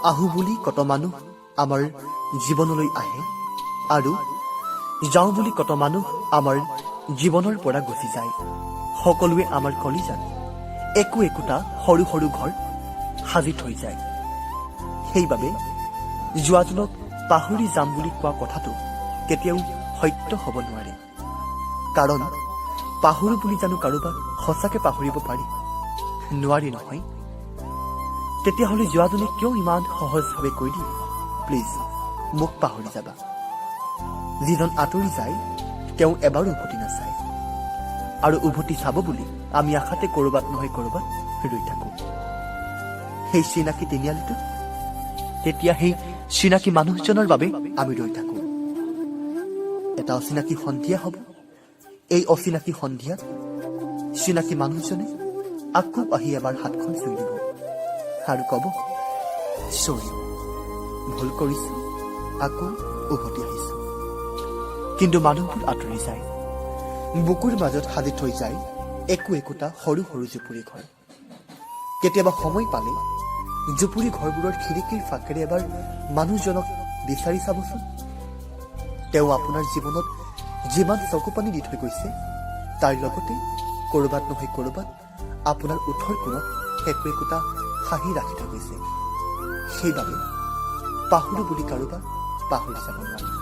আহো বুলি কত মানুহ আমাৰ জীৱনলৈ আহে আৰু যাওঁ বুলি কত মানুহ আমাৰ জীৱনৰ পৰা গুচি যায়। সকলোৱে আমাৰ কলিজাত একো একোটা সৰু সৰু ঘৰ সাজি থৈ যায়। সেইবাবে যোৱাজনক পাহৰি যাম বুলি কোৱা কথাটো কেতিয়াও সত্য হ'ব নোৱাৰে। কাৰণ পাহৰো বুলি জানো কাৰোবাক সঁচাকে পাহৰিব পাৰি? নোৱাৰি নহয়। তেতিয়াহ'লে যোৱাজনে কিয় ইমান সহজভাৱে কৈ দিয়ে, "প্লিজ মোক পাহৰি যাবা"? যিজন আঁতৰি যায়, তেওঁ এবাৰো উভতি নাচায় আৰু উভতি চাব বুলি আমি আশাতে ক'ৰবাত নহয় ক'ৰবাত ৰৈ থাকো। সেই চিনাকি তিনিআলিটোত তেতিয়া সেই চিনাকি মানুহজনৰ বাবে আমি ৰৈ থাকো। এটা অচিনাকি সন্ধিয়া হ'ব। এই অচিনাকি সন্ধিয়াত চিনাকি মানুহজনে আকৌ আহি এবাৰ হাতখন চুই দিব আৰু ক'ব, "চৰি, ভুল কৰিছো, আকৌ উভতি আহিছো।" কিন্তু মানুহবোৰ আঁতৰি যায়, বুকুৰ মাজত সাজি থৈ যায় একো একোটা সৰু সৰু জুপুৰি ঘৰ। কেতিয়াবা সময় পালে জুপুৰি ঘৰবোৰৰ খিৰিকীৰ ফাঁকেৰে এবাৰ মানুহজনক বিচাৰি চাবচোন। তেওঁ আপোনাৰ জীৱনত যিমান চকু পানী দি থৈ গৈছে, তাৰ লগতে ক'ৰবাত নহয় ক'ৰবাত আপোনাৰ ওঠৰ কোণত একো একোটা হাঁহি ৰাখি থৈ গৈছে। সেইবাবে পাহৰো বুলি কাৰোবাক পাহৰি যাব নোৱাৰি।